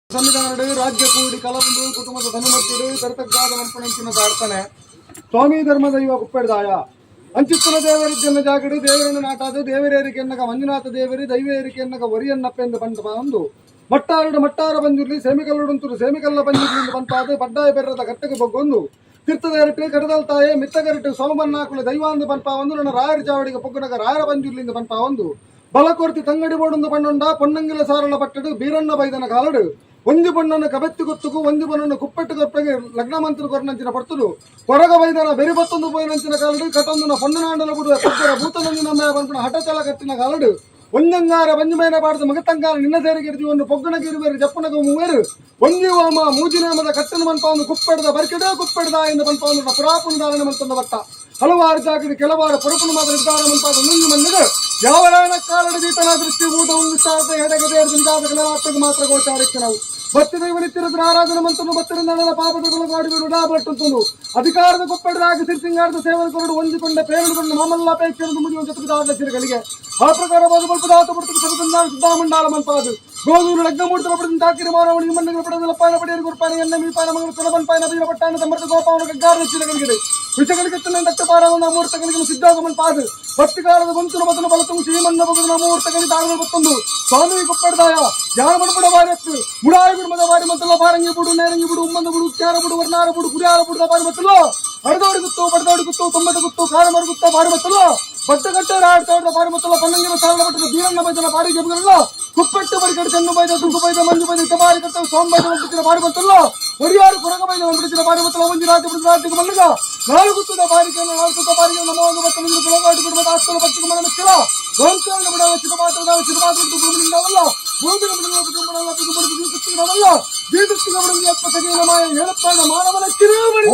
ಸನ್ನಿಧಾನಡು ರಾಜ್ಯ ಕೂಡಿ ಕಲವಂದು ಕುಟುಂಬದ ಧನುಮತ್ತಿಡು ಕರ್ತಜ್ಞಾದ ಮನ್ಪಣಂಚಿನ ಪ್ರಾರ್ಥನೆ. ಸ್ವಾಮಿ ಧರ್ಮ ದೈವ ಕುಪ್ಪೆಡ್ದಾಯ ಅಂಚಿತ್ತನ ದೇವರಿದ್ದನ್ನ ಜಾಗಡು ದೇವರನ್ನು ನಾಟಾದು ದೇವರೇರಿಕೆನ್ನಗ ಮಂಜುನಾಥ ದೇವರಿ ದೈವೇರಿಕೆನ್ನಗ ಒರಿಯನ್ನಪ್ಪೆಂದು ಬಂದು ಬಂದು ಮಟ್ಟಾರುಡು ಮಟ್ಟಾರ ಬಂದಿರ್ಲಿ ಸೇಮಿಕಲ್ಲುಡುಂತುರು ಸೇಮಿಕಲ್ಲ ಬಂದಿರ್ಲಿ ಎಂದು ಬಂತಾದು ಪಡ್ಡಾಯ ಬೆರ್ರದ ಕಟ್ಟೆಗೆ ಬೊಗ್ಗೊಂದು ತೀರ್ಥದ ಎರಟು ಕಡದಲ್ ತಾಯೆ ಮಿತ್ತಗರಟು ಸೋಮನ್ನಾಕುಲ ದೈವಾಂದು ಪನ್ಪ ಒಂದು ನನ್ನ ರಾಯರ ಚಾವಡಿಗೆ ಪೊಗ್ಗುನಗ ರಾಯರ ಬಂದಿರ್ಲಿಂದ ಪನ್ಪ ಒಂದು ಬಲಕೊರ್ತಿ ತಂಗಡಿ ಬೋಡೊಂದು ಪಣ್ಣುಂಡ ಪೊನ್ನಂಗಿಲ ಸಾರಳ ಪಟ್ಟಡು ಬೀರಣ್ಣ ಬೈದನ ಕಾಲಡು ಒಂಜಿ ಬಣ್ಣನ ಕಬೆತ್ತಿ ಗೊತ್ತುಕು ಒಂಜಿ ಬಣ್ಣನ ಕುಪ್ಪೆಟ್ಟು ಕೊಪ್ಪೆಗೆ ಲಗ್ನ ಮಂತ್ರ ಕೊರನಂಚಿನ ಪಡ್ತುದು ಕೊರಗ ಬೈದನ ಬೆರಿ ಬತ್ತೊಂದು ಪೋಯಿನಂಚಿನ ಕಾಲಡು ಕಟೊಂದುನ ಪೊನ್ನನಾಂಡಲ ಬಿಡುವ ಪಕ್ಕರ ಭೂತನಂಜಿ ನಮ್ಮ ಪನ್ಪುನ ಹಠಚಲ ಕಟ್ಟಿನ ಕಾಲಡು ಒಂಜಂಗಾರ ಬಂಜುಮೇನ ಪಾಡ್ದು ಮಗತಂಗಾರ ನಿನ್ನ ಸೇರಿಗೆ ಒಂದು ಪೊಗ್ಗಣ ಗಿರುವೇರು ಜಪ್ಪನಗ ಮೂವೇರು ಒಂಜಿ ಓಮ ಮೂಜಿನಾಮದ ಕಟ್ಟನ ಮನ್ಪಾವನ್ನು ಕುಪ್ಪೆಡ್ದ ಬರ್ಕೆಡೋ ಕುಪ್ಪೆಡ್ದ ಎಂದು ಪನ್ಪಾವನ್ನು ಪುರಾಪುನ ಧಾರಣೆ ಮಂತಂದ ಬಟ್ಟ ಹಲವಾರು ಜಾಗದ ಕೆಲವಾರು ಪುರಪುನ ಮಾತ್ರ ನಿರ್ಧಾರ ಮನ್ಪಾದ ನುಂಗಿ ಮನ್ನಿಗೆ ಯಾವರಾಯಣ ಕಾಲಡ ದೀತನ ದೃಷ್ಟಿ ಊಟ ಉಂಗುಸಾರದ ಎಡೆಗದೆ ಮಾತ್ರ ಗೋಚಾರಿಕ್ಕೆ ನಾವು. ಭಕ್ತಿ ದೈವನಿತ್ತಿರದ ಆರಾಧನೆ ಮಂತನು ಭಕ್ತರಿಂದ ಪಾಪದ ಗಾಡಿಗಳು ಡಾಬಟ್ಟುಂಟು ಅಧಿಕಾರದ ಕೊಪ್ಪಡದಾಗಿ ಸಿರಿಸಿಂಗಾರದ ಸೇವನೆ ಕೊರಡು ಹೊಂದಿಕೊಂಡ ಪೇರುಕೊಂಡು ಮಾಮಲ್ಲ ಅಪೇಕ್ಷೆಯನ್ನು ಮುಗಿಯುವ ಜೊತೆಗೆ ಆ ಪ್ರಕಾರವಾದ ಬಲ್ಪದಾತ ಪಡ್ತು ಸರದಂದ ಸಿದ್ಧಾಮಂಡಲ ಮನ್ಪಾದು ಗೋದೂರು ಲಗ್ನ ಮೂಡ್ತಲ ಪಡೆದ ದಾಕಿರಿ ಮಾನವನಿ ಮಣ್ಣುಗಳ ಪಡೆದ ಲಪ್ಪಾನ ಪಡೆಯರು ಗುರುಪಾನ ಎನ್ನ ಮೀಪಾನ ಮಂಗಳ ಸುಲಭನ್ ಪಾಯನ ಬೀರ ಪಟ್ಟಾನ ತಮ್ಮರದ ಗೋಪಾವನ ಗಗ್ಗಾರ ಹೆಚ್ಚಿನಗಳಿಗೆ ವಿಷಗಳಿಗೆ ತಕ್ಕ ಪಾರವನ್ನ ಅಮೂರ್ತಗಳಿಗೆ ಸಿದ್ಧಾಗಮನ್ ಪಾದು ಭಕ್ತಿಕಾಲದ ಗೊಂಚಲು ಬದಲು ಬಲತು ಶ್ರೀಮನ್ನ ಬಗುದ ಅಮೂರ್ತಗಳಿಗೆ ತಾಗಲು ಗೊತ್ತೊಂದು ಸ್ವಾಮಿ ಕೊಪ್ಪಡದಾಯ ಯಾರ ಮಣಪಡ ಬಾರತ್ತು ಮುಡಾಯಿ ಕುಡುಂಬದ ಬಾರಿ ಮತ್ತಲ್ಲ ಬಾರಂಗಿ ಬುಡು ನೇರಂಗಿ ಬುಡು ಉಮ್ಮಂದ ಬುಡು ಉಚ್ಚಾರ ಬುಡು ವರ್ಣಾರ ಬುಡು ಕುರಿಯಾರ ಬುಡುದ ಬಾರಿ ಮತ್ತಲ್ಲ ಅಡದೋಡಿ ಗುತ್ತು ಬಡದೋಡಿ ಗುತ್ತು ತೊಂಬತ್ತು ಗುತ್ತು ಕಾರಮರ ಗುತ್ತ ಬಾರಿ ಮತ್ತಲ್ಲ ಬಟ್ಟಗಟ್ಟೆ ಆಡ್ತಾಡ್ದ ಬಾರಿ ಮತ್ತಲ್ಲ ಪನ್ನಂಗಿನ ಸಾಲ ಬಟ್ಟದ ಬೀರಣ್ಣ ಬೈದನ ಬಾರಿ ಗೆಬುಗಲ್ಲ ಕುಪ್ಪೆಟ್ಟು ಬರಿಕಡೆ ಚೆನ್ನು ಬೈದ ತುಂಕು ಬೈದ ಮಂಜು ಬೈದ ಕಬಾರಿ ಕಟ್ಟ ಸೋಮ ಬೈದ ಒಂಬಿಟ್ಟಿನ ಬಾರಿ ಮತ್ತಲ್ಲ ಒರಿಯಾರು ಕೊರಗ ಬೈದ ಒಂಬಿಟ್ಟಿನ ಬಾರಿ ಮತ್ತಲ್ಲ ಒಂಜಿ ರಾತ್ರಿ ಬಿಡಿದ ರಾತ್ರಿಗೆ ಮಲ್ಲಿಗ ನಾಲ್ಕು ಗುತ್ತದ ಬಾರಿಗೆ ನಾಲ್ಕು ಗುತ್ತ ಬಾರಿಗೆ ನಮೋಂಗ ಬತ್ತಲಿಂದ ಕುಲಗಾಟಿ ಕುಟುಂಬದ ಆಸ್ತಲ ಭಕ್ತಿಗೆ ಮನ ಮೆಚ್ಚಲ ವಂಶಾಂಗ ಬಿಡವ ಚಿರಮಾತ್ರದ ಚಿರಮಾತ್ರ ಭೂಮಿಯಿಂದವಲ್ಲ ಭೂಮಿನ ಬಿಡಲ ಕುಟುಂಬದ ಕುಟುಂಬದ ಜೀವಿಸುತ್ತಿರವಲ್ಲ ಜೀವಿಸುತ್ತಿನ ಬಿಡಲಿ ಅಪ್ಪಸಗೇನ ಮಾಯ ಹೇಳುತ್ತಾಗ ಮಾನವನ ಕಿರುಬಡಿ.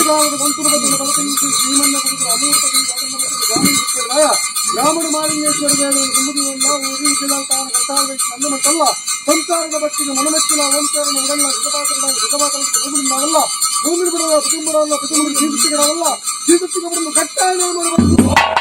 ಕಲಿಗಾಲದ ವಂತುರು ಬದಲು ಬಲತಂದು ಶ್ರೀಮನ್ನ ಗುರುಗಳ ಅಮೂರ್ತ ಸ್ವಾಮಿ ಗುಪ್ಪೆಡ್ದಾಯ ಗ್ರಾಮಡು ಮಾಲಿಂಗೇಶ್ವರ ದೇವರನ್ನು ಕುಂಬುದಿವಲ್ಲ ಊರಿ ಉಜ್ಜಲಾಲ್ ತಾನ ಕರ್ತಾವ ನಂದಮತ್ತಲ್ಲ ಸಂಸಾರದ ಭಕ್ತಿಗೆ ಮನಮೆಚ್ಚಲ ಓಂಕಾರನ ಉಡಲ್ಲ ಸಿದ್ಧಪಾತ್ರನಾಗ ಸಿದ್ಧಪಾತ್ರ ಭೂಮಿನಾವಲ್ಲ ಭೂಮಿ ಬಿಡಲ್ಲ ಪ್ರತಿಂಬರಲ್ಲ ಪ್ರತಿಂಬರು ಜೀವಿಸಿಗಡವಲ್ಲ ಜೀವಿಸಿಗಡನ್ನು ಕಟ್ಟಾಯ ಮಾಡಬೇಕು.